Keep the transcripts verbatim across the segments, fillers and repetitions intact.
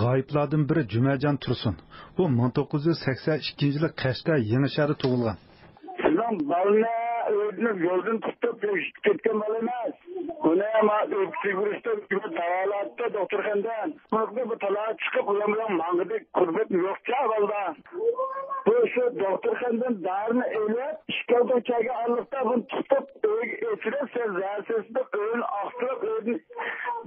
غايىبلاردىن بىرى جۈمەجان تۇرسۇن. ئۇ مىڭ توققۇز يۈز سەكسەن ئىككىنچى يىلى قەشقەر يېڭىشەھەردە تۇغۇلغان. سىزنىڭ بالىنى ئۆيدىن يولدىن تۇتۇپ كەتكەن بالا ئەمەس. بۇنى ما ئۆپكىسىگە ئۇرۇشتا ھۆكۈمەت داۋالاتتى دوختۇرخانىدىن. بۇ تالاغا چىقىپ، ئۇلار بىلەن ماڭغۇدەك قۇربەت يوقچە بالىدا. بۇ شۇ دوختۇرخانىدىن دارىنى ئېلىپ، ئىشكەلدىن كەلگەن ئارىلىقتا بۇنى تۇتۇپ، ئۆيگە ئېتىرىپ، سەن زەھەرسىزلىك ئۆيىنى ئاختۇرۇپ، ئۆيدىن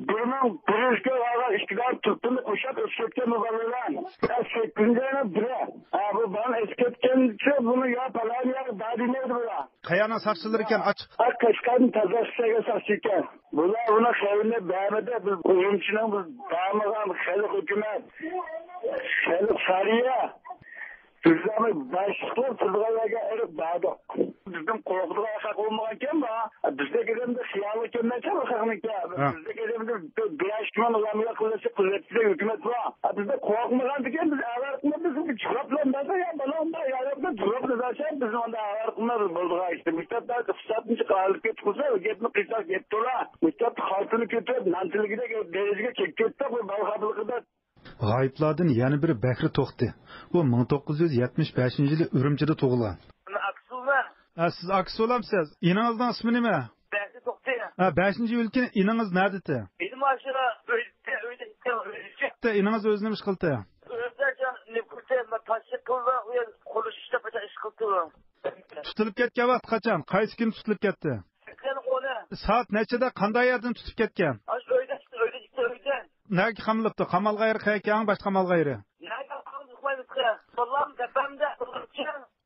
بىر مىڭ بىر يۈز كىلو ئالغان ئىككى دانە تۇرپىنى ئوشاپ ئېتىپ كەتكەن بۇ بالىلار. يا سەككىزىنچى ئاينىڭ بىرى. ھە، بۇ بالىنى ئېتىپ كەتكەنچە بۇنى يا پالان يەرگە بار دېمەيدۇ بۇلار. قەيەرنىڭ ساقچىلىرى ئىكەن، ئاچ. ھە، قەشقەردىن تازا ئىشلەيدىغان ساقچى ئىكەن. بۇلار بۇنى خەۋىرىنى بەرمىدى. بىز ئۈرۈمچىنىڭ بىز بارمىغان خەلق ھۆكۈمەت، خەلق سارىيى. بىزلەرنى باشلىقلار تۇرىدىغان يەرگە ئېلىپ باردۇق. بىزدىن قورقىدىغان خەق بولمىغانكەن بۇ. بىزدەك ئادەمدە خىيالى كەلمەيدىكەن بۇ خەقنىڭكى. ھە. بىزدەك ئادەمدە بىر، بىر ئىككى مىڭ ئادەمگە قىلىشى قىلىۋەتسە ھۆكۈمەت بۇ. بىزدە قورقمىغاندىكەن، بىز ئەۋەتمە، بىز بىر جاۋاب بىلەن بەرسە، يا بالا ئۇنداق يا يوق، بىز جاۋاب بىلەن بەرسە، بىز ئۇنداق ئەۋەت قىلمايمىز، بولىدىغان ئىشتىن. مۇشۇ ئىقتىسادنى چىقىپ قالىپ كەتتى قىلسا، گەپنى قىلساق گەپ تولا. مۇشۇ خالتىنى كۆتۈرۈپ، نان تىلىگۈدەك دەرىجىگە كېلىپ كەتتۇق، بۇ بالىخانىلىقىدا. غايىبلاردىن يەنە بىرى بەكرى توختى. ئۇ مىڭ توققۇز يۈز يەتمىش بەشىنچى يىلى ئۈرۈمچىدە تۇغۇلغان. مەن ئاكىسىمەن. ھە، سىز ئاكىسى بولامسىز؟ ئىنىڭىزنىڭ ئىسمى نېمە؟ بەكرى توختى. ھە، بەشىنچى يىلكى ئىنىڭىز نەدىتى؟ مېنىڭ ئاشۇ ئۆيدە، ئۆيدە، ئۆيدە. ئىنىڭىز ئۆزى نېمە ئىش قىلتى؟ ئۆزى نېمە قىلتى؟ تاش قىلدى، ئۇ يەر قۇرۇلۇش ئىشلەپ ئىش قىلتى. تۇتۇلۇپ كەتكەن ۋاقتى قاچان؟ قايسى كۈنى تۇتۇلۇپ كەتتى؟ سەكسەن ئونى. سائەت نەچچىدە، قانداق يەردىن تۇتۇپ كەتكەن؟ ئاشۇ ئۆيدە، ئۆيدە، ئۆيدە. نەگە قامىلىپتۇ؟ قامالغا ئايرى قاياقكەن، باشقا قامالغا ئايرى؟ نەگە قامىلىپ ئۇخلايمىز؟ بالام دەپەمدە.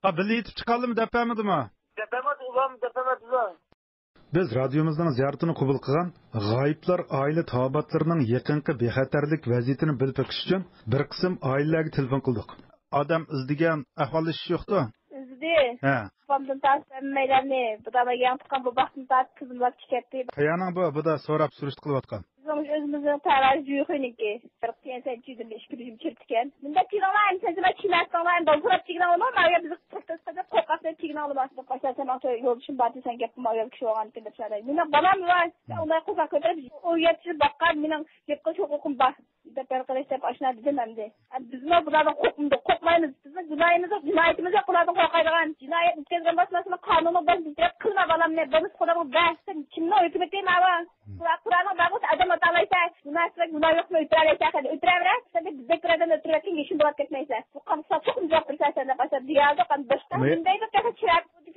ھا، بىللە يېتىپ چىقالدىمۇ، دەپەمدىمۇ؟ دەپەمدى، ئۇلارمۇ دەپەمدى. بىز رادىيومىزنىڭ زىيارىتىنى قوبۇل قىلغان غايىبلار ئائىلە تاۋابىئاتلىرىنىڭ يېقىنقى بىخەتەرلىك ۋەزىيىتىنى بىلىپ بېقىش ئۈچۈن بىر قىسىم ئائىلىلەرگە تېلېفون قىلدۇق. ئادەم ئىزدىگەن، ئەھۋاللىشىش يوقتۇ؟ ئىزدىدى. ھە. ئاپامدىن تارتىپ ھەممەيلەننى، بۇ داما يەڭ تۇغقان بوۋاقتىن تارتىپ قىزىملار كېتىپتۇ. قەيەرنىڭ بۇ، بۇ دا سوراپ سۈرۈشتە قىلىۋاتقان؟ بىزنىڭ ئۆزىمىزنىڭ تاراژ جۈيخۇينىڭكى. بىر قىيىن سەن جۈيدىن ئىككى بىر يۈم چىرتىكەن. مۇنداق كېلىڭلار، ئەمدى سەن سەن كېلىۋاتقانلار، ئەمدى سوراپ كېلىڭلارمۇ، ماۋۇ يەر بىزگە قورقاقسەن كېلىڭلارمۇ، ئاشۇنداق قىلسا سەن ئاشۇ يولدىشىم بار دېسەڭ گەپكە ماۋۇ يەرگە كىشى بولغان ئىكەن دەپ سورايدۇ. مېنىڭ بالام بار، ئۇنداق قورساق كۆتۈرۈپ، ئون يەتتە يىل باققان، مېنىڭ گەپ قىلىش ھوقۇقۇم بار. دەپ بىر قېرىش دەپ ئاشۇنداق دېدىم ئەمدى. ئەمدى بىزمۇ بۇلاردىن قورقمىدۇق، قورقمايمىز. بىزنىڭ گۇناھىمىز يوق، جىنايىتىمىز يوق بۇلاردىن قورقايدىغان. جىنايەت ئۆتكۈزگەن بولسا، مانا قانۇننىڭ بولسا بىز تەرەپ قىلما بالامنى، بولمىسا خۇداڭغا بەرسۇن. كىمنىڭ ھۆكۈمىتى ماۋۇ؟ قۇرا-، قۇراننىڭ بار بولسا ئادەم ئاتالايسەن، گۇناھسىز، گۇناھ يوقنى ئۆلتۈرەلەيسەن، سەن ئۆلتۈرەۋەرە. سەن بىزدەك بىر ئادەمنى ئۆلتۈرۈۋەتكەن يېشىڭ بولۇپ كەتمەيسەن. بۇ قامسا چوقۇم جاۋاب بېرىسەن سەن دەپ ئاشۇنداق دېگەنىدۇق. ئەمدى باشتا نېمە دەيدۇ،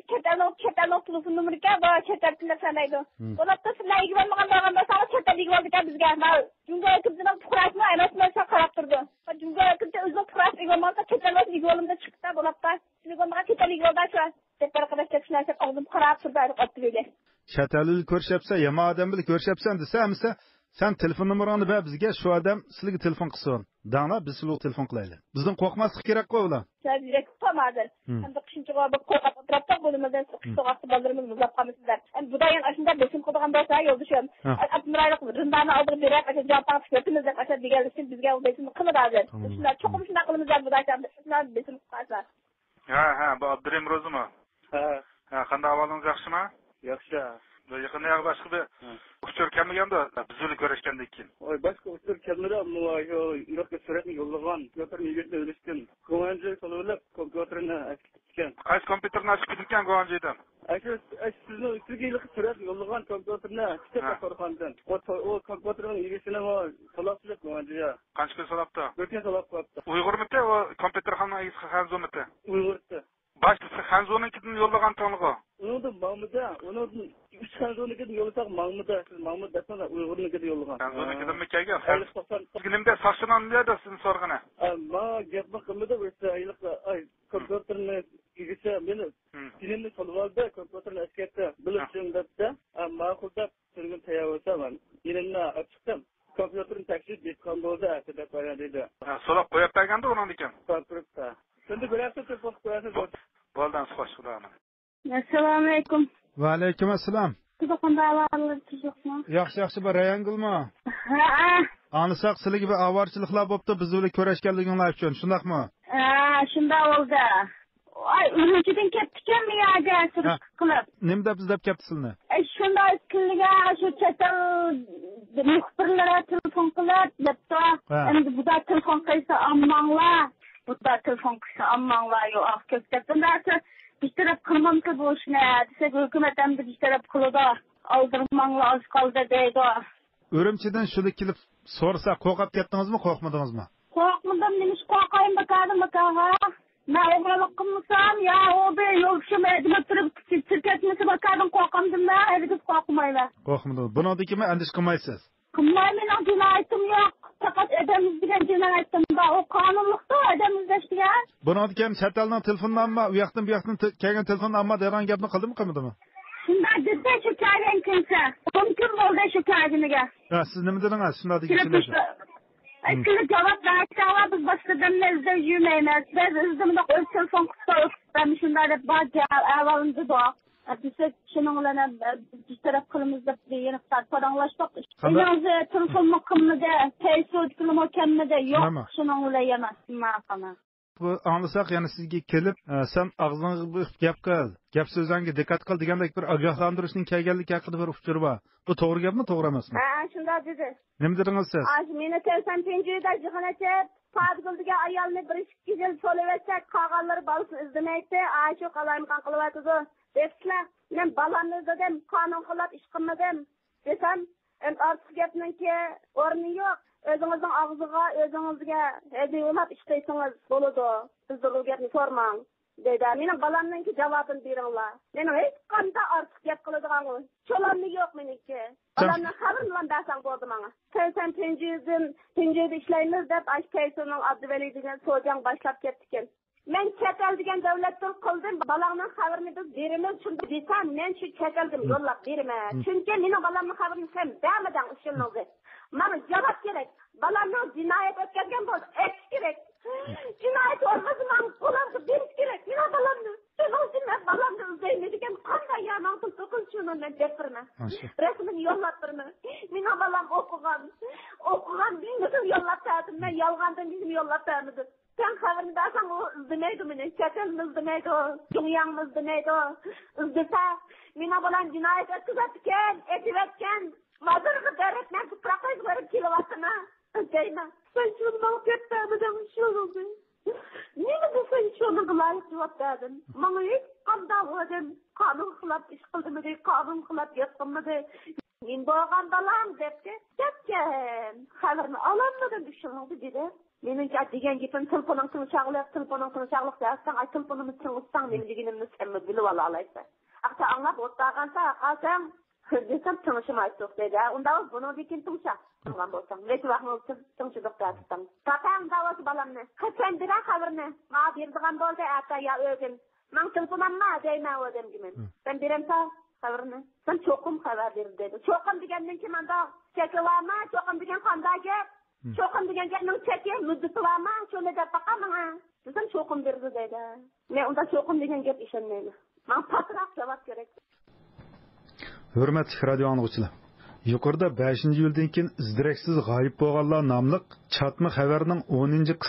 چەت ئەلنىڭ، چەت ئەلنىڭ تېلېفون نومۇرىكەن، بۇ چەت ئەلدىن دەپ سەن دەيدۇ. بولۇپتۇ، سىلەر ئىگە بولمىغان بولغان بولساڭلار، چەت ئەلدە ئىگە بولىدىكەن بىزگە. ماۋۇ جۇڭگو ھۆكۈمىتىنىڭ پۇقراسىمۇ ئەمەسمۇ، شۇ قاراپ تۇرىدۇ. جۇڭگو ھۆكۈمىتى ئۆزىنىڭ پۇقراسى ئىگە بولمىغاندا، چەت ئەل بولسا ئىگە بولىدۇ دەپ چىقىپتۇ، بولۇپتۇ. سىز ئىگە بولمىغان چەت ئەل ئىگە بولىدۇ شۇ. دەپ بىر قېرىش دەپ شۇ نەرسە ئاغزىم قاراپ تۇرىدۇ، ھەر ئاپتوموبىلى. چەت ئەل بىلەن كۆرۈشەپسەن، يامان ئادەم بىلەن كۆرۈشەپسەن دېسە، ئەمىسە سەن تېلېفون نومۇرۇڭنى بەر بىزگە، شۇ ئادەم سىلىگە تېلېفون قىلسۇن. دەڭلار، بىز سىلىگە تېلېفون قىلايلى. بىزدىن قورقماسلىق كېرەكقۇ ئۇلار. سەن يۈرەك تۇتام ھازىر. ھىم. ئەمدى قىشىنچىغا بىر قورقۇپ ئولتۇراتتۇق، بۇنىمىزدىن قىش سوغۇقتا بالىلىرىمىز مۇزلاپ قالمىسۇن دەپ. ئەمدى بۇدا يەنە ئاشۇنداق بېسىم قىلىدىغان بولسا، يولدىشىم، ھە. ئاپتوموبىللىق رىندانى ئالدىغا بېرىپ، ئاشۇ جاپاڭ تۇتۇۋېتىمىز دەپ، ئاشۇ دېگەنلىكتىن بىزگە ئۇ بېسىمنى قىلمىدى ھازىر. تامام. شۇنداق، چوقۇم شۇنداق قىلىمىز دەپ، بۇدا شۇنداق بېسىم قىلىپ قالسا. ھە، ھە، بۇ ئابدۇرېھىم روزىمۇ؟ ھە. ھە، قانداق ئەھۋالىڭىز، ياخشىمۇ؟ ياخشى. يېقىندا يەنە باشقا بىر ھە. ئۇچۇر كەلمىگەندۇ، بىز بىلەن كۆرۈشكەندىن كېيىن؟ ۋاي، باشقا ئۇچۇر كەلمىدى، ئەمما ۋاي، شۇ ئۇنداق سۈرەتنى يوللىغان، كومپيۇتېرنى ئېگىسىنى ئۆلۈشتىن گۇڭئەنجۈ سولىۋېلىپ، كومپيۇتېرنى ئەسكىتىپ كەتكەن. قايسى كومپيۇتېرنى ئەسكىتىپكەن گۇڭئەنجۈدىن؟ ئاشۇ، ئاشۇ سىزنىڭ ئۈستىگە ھېلىقى سۈرەتنى يوللىغان كومپيۇتېرنى ئەسكىتىپ ھە. تورخانىدىن. ئۇ تو-، ئۇ كومپيۇتېرنىڭ ئىگىسىنىمۇ سولاپسىلىق گۇڭئەنجۈ. قانچە كۈن سولاپتۇ؟ بىر كۈن سولاپ قويۇپتۇ. ئۇيغۇرمىتى ئۇ كومپيۇتېرخانىنىڭ ئىگىسى خەنزۇمىتى؟ ئۇيغۇرتى. باشلىقى خەنزۇنىڭكىدىن يوللىغانتىڭلىغۇ؟ ئۇنىڭدىن ماڭمىدى، ئۇنىڭدىن ئۈچ خەنزۇنىڭكىدىن يوللىساق ماڭمىدى، سىز ماڭمىدى دەپلا ئۇيغۇرنىڭكىدىن يوللىغان. خەنزۇنىڭكىدىنمۇ كەلگەن؟ ئەللىك توقسان. سىزگە نېمە دەپ ساقچىنىڭ نېمە دەپ سىزنى سورىغىنى؟ ئە، ماڭا گەپمۇ قىلمىدى، بىرسى ھېلىقى، ئاي، كومپيۇتېرنى ئىگىسى مېنى، ھىم. جېنىمنى سولىۋالدى، كومپيۇتېرنى ئەسكەرتتى، بىلىپ ھە. چىڭ دەپتۇ. ئە، ماقۇل دەپ، تۈنۈگۈن تەييار بولسا مەن يېنىمدا ئاچىقتىم. كومپيۇتېرنى تەكشۈرۈپ بېسىققان بولدى، ئەتە دەپ بايان دېدى. ھە، سولاپ قويۇپ بەرگەندە ئۇنىڭدىكىن. سولاپ بېرىپتۇ. سەن دە بىرەرسى تېلېفون قىلىپ قويارسەن. بو-، بولدى، ئەمسە خوش، خۇدا ئامان. ئەسسالامۇئەلەيكۇم. ۋەئەلەيكۇم ئەسسالام. سىزدە قانداق ئەھۋاللار، تۇزۇقمۇ؟ ياخشى، ياخشى، بۇ رەيھانگۈلمۇ؟ ھەئە. ئاڭلىساق، سىلىگە بىر ئاۋارىچىلىكلار بوپتۇ، بىز بىلەن كۆرۈشكەنلىكىڭلار ئۈچۈن، شۇنداقمۇ؟ ھە، شۇنداق بولدى. ئاي، ئۈرۈمچىدىن كەپتىكەن بۇ يەرگە سۈرۈشتە قىلىپ. نېمە دەپ ئىزدەپ كەپتۇ سىلىنى؟ ئەي، شۇنداق ئىككىلىگە شۇ چەت ئەل مۇخبىرلىرى تېلېفون قىلىپ دەپتۇ. ھە. ئەمدى بۇدا تېلېفون قىلسا ئالماڭلار، بۇدا تېلېفون قىلسا ئالماڭلار، يوق، كۆپ دەپتۇ. بىر تەرەپ قىلمامتى بۇ ئىشنى دېسەك، ھۆكۈمەت ئەمدى بىر تەرەپ قىلىدۇ، ئالدىرىماڭلار، ئاز قالدى دەيدۇ. ئۈرۈمچىدىن شۇلار كېلىپ سورىسا، قورقۇپ كەتتىڭىزمۇ، قورقمىدىڭىزمۇ؟ قورقمىدىم، نېمىش قورقايمۇ، بىكاردىن بىكارغا. مەن ئوغرىلىق قىلمىسام، يا ئۇ بىر يولدىشىم ئەدىمە تۇرۇپ چىركەتمىسە، بىكاردىن قورقامدىم مەن، ھەرگىز قورقمايمەن. قورقمىدىڭىز. بۇنىڭدىن كېيىن ئەندىشە قىلمايسىز. قىلماي، مېنىڭ جىنايىتىم يوق. پەقەت ئادەم ئىزدىگەن جىنايىتىم بار. ئۇ قانۇنلۇقتا ئادەم ئىزدەش دېگەن. بۇنىڭدىن كېيىن چەت ئەلنىڭ تېلېفونىنى ئالما، ئۇ ياقتىن بۇ ياقتىن تېل-، كەلگەن تېلېفوننى ئالما دەيدىغان گەپنى قىلدىمۇ، قىلمىدىمۇ؟ شۇنداق دېدى، شۇ كەلگەن كۈنسە. ئون كۈن بولدى شۇ كەلگىنىگە. ھە، سىز نېمە دېدىڭىز؟ شۇنداق دېگەن كېلىپ كۈنلەردە. ئىشتە-، ئەي، كېلىپ جاۋاب بەرسەڭلار، بىز باشقا ئادەمنى ئىزدەپ يۈرمەيمىز. بىز ئىزدىمىدۇق، ئۆزى تېلېفون قىلىپ تۇرۇپ، مەن شۇنداق دەپ بار گەپ ئەھۋالنى دېدۇق. دېسەك، شۇنىڭ بىلەن ھەم بىر تەرەپ قىلىمىز دەپ يەنە پاراڭلاشتۇق. قانداق؟ ئىنىڭزى تېلېفونمۇ قىلمىدى، پەيسبۇكىمۇ كەلمىدى. يوق، شۇنىڭ بىلەن يەنە ماقۇل. بۇ ئاڭلىساق، يەنە سىزگە كېلىپ، ئە، سەن ئاغزىڭغا بىر گەپ قىل، گەپ سۆزۈڭگە دىققەت قىل دېگەندەك بىر ئاگاھلاندۇرۇشنىڭ كەلگەنلىكى ھەققىدە بىر ئۇچۇر بار. بۇ توغرا گەپمۇ، توغرا ئەمەسمۇ؟ ھە، شۇنداق دېدى. نېمە دېدىڭىز سىز؟ ئاشۇ مېنى تۆت سەن تۇنجى يىلدا يىغىن ئېچىپ، پادىگۈل دېگەن ئايالنى بىر ئىككى يىل سولىۋەتسەك، قالغانلىرى بالىسىنى ئىزدىمەيتتى، ئاشۇ قالايمىقان قىلىۋاتىدۇ دەپسىلەر. مەن بالامنى ئىزدىدىم، قانۇن خىلاپ ئىش قىلمىدىم دېسەم، ئەمدى ئارتۇق گەپنىڭكى ئورنى يوق. ئۆزىڭىزنىڭ ئاغزىغا، ئۆزىڭىزگە ھەدىيە ئۇلاپ ئىش قىلسىڭىز بولىدۇ. بىزدىن ئۇ گەپنى سورىماڭ دەيدۇ. مېنىڭ بالامنىڭكى جاۋابىنى بېرىڭلار. مېنىڭ ھېچقانداق ئارتۇق گەپ قىلىدىغان چولاممۇ يوق مېنىڭكى. بالامنىڭ خەۋىرىنىلا بەرسەڭ بولدى ماڭا. سەن، سەن تۇنجى يىلدىن، تۇنجى يىلدا ئىشلەيمىز دەپ، ئاشۇ پەيسىنىڭ ئابدۇۋەلى دېگەن سوجاڭ باشلاپ كەپتىكەن. مەن چەت ئەل دېگەن دۆلەتتىن قىلدىم، بالاڭنىڭ خەۋىرىنى بىز بېرىمىز، شۇنداق دېسەم، مەن شۇ چەت ئەلدىن يوللاپ بېرىمەن. چۈنكى مېنىڭ بالامنىڭ خەۋىرىنى سەن بەرمىدىڭ ئۈچ يىلنىڭدىن. ماڭا جاۋاب كېرەك. بالامنىڭ جىنايەت ئۆتكەزگەن بولسا ئېيتىش كېرەك. جىنايەت بولمىسا ماڭا قولۇمغا بېرىش كېرەك. مېنىڭ بالامنى، شۇنىڭ ئۈچۈن مەن بالامنى ئىزدەيمەن دېگەن قانداق يەرنىڭ تىلتىقىز شۇنى مەن دەپ بېرىمەن. رەسىمىنى يوللاپ بېرىمەن. مېنىڭ بالام ئوقۇغان. ئوقۇغان دېگىنىمنى يوللاپ بەردىم. مەن يالغاندىن كېيىن يوللاپ بەرمىدىم. سەن خەۋىرىنى بەرسەڭ ئۇ ئىزدىمەيدۇ مېنى. چەت ئەلمۇ ئىزدىمەيدۇ. جۇڭياڭمۇ ئىزدىمەيدۇ. ئىزدىسە، مېنىڭ بالام جىنايەت ئۆتكۈزۈۋەتكەن، ئېتىۋەتكەن. مازىرىغا بېرىپ مەن تۇپراققا بېرىپ كېلىۋاتىمەن. دەيمەن. سەن شۇنى ماڭا دەپ بەرمىدىڭ، شۇنى. نېمە دېسەڭ شۇنىڭغا لايىق جاۋاب بەردىم. ماڭا ھېچقانداق ئادەم قانۇن خىلاپ ئىش قىلدىمىدى، قانۇن خىلاپ گەپ قىلمىدى. نېمە بولغان بالاڭ دەپتۇ. كەتكەن. خەۋىرىنى ئالالمىدىم ئۈچ يىلنىڭ دېدى. مېنىڭچە دېگەن گېپىم تېلېفونۇڭ تىڭشاغلىق، تېلېفونۇڭ تىڭشاغلىق دەۋاتساڭ، ئاي تېلېفونۇمنى تىڭشىساڭ نېمە دېگىنىمنى سەنمۇ بىلىۋالالايسەن. ئاختا ئاڭلاپ ئولتۇرغانسا قالساڭ، دېسەم تىڭشىمايتتۇق دەيدۇ. ئۇنداق بولسا بۇنىڭدىن كېيىن تىڭشا. تىڭلىغان بولساڭ. نەچچە ۋاقىت بولسا تىڭشىدۇق دەۋاتساڭ. تاپاڭ داۋاسى بالامنى. قاچان بېرە خەۋىرىنى؟ ماڭا بېرىدىغان بولدى ئەتە يا ئۆگۈن. ماڭا تېلېفون ئالما دەيمەن ئۇ ئادەمگە مەن. سەن بېرەمسەن خەۋىرىنى؟ سەن چوقۇم خەۋەر بېرىدۇ دەيدۇ. چوقۇم دېگەندىن كېيىن مانداق چېكى بارمۇ؟ چوقۇم دېگەن قانداق گەپ؟ چوقۇم دېگەن گەپنىڭ چېكى، مۇددىتى بارمۇ؟ شۇنى دەپ باقا ماڭا. دېسەم چوقۇم بېرىدۇ دەيدۇ. مەن ئۇنداق چوقۇم دېگەن گەپ ئىشەنمەيمەن. ماڭا پاتراق جاۋاب كېرەك. ھۆرمەتلىك رادىيو ئاڭلىغۇچىلار! يۇقىرىدا بەشىنچى ئىيۇلدىن كېيىن ئىز-دېرەكسىز غايىب بولغانلار ناملىق چاتما خەۋەرنىڭ ئونىنچى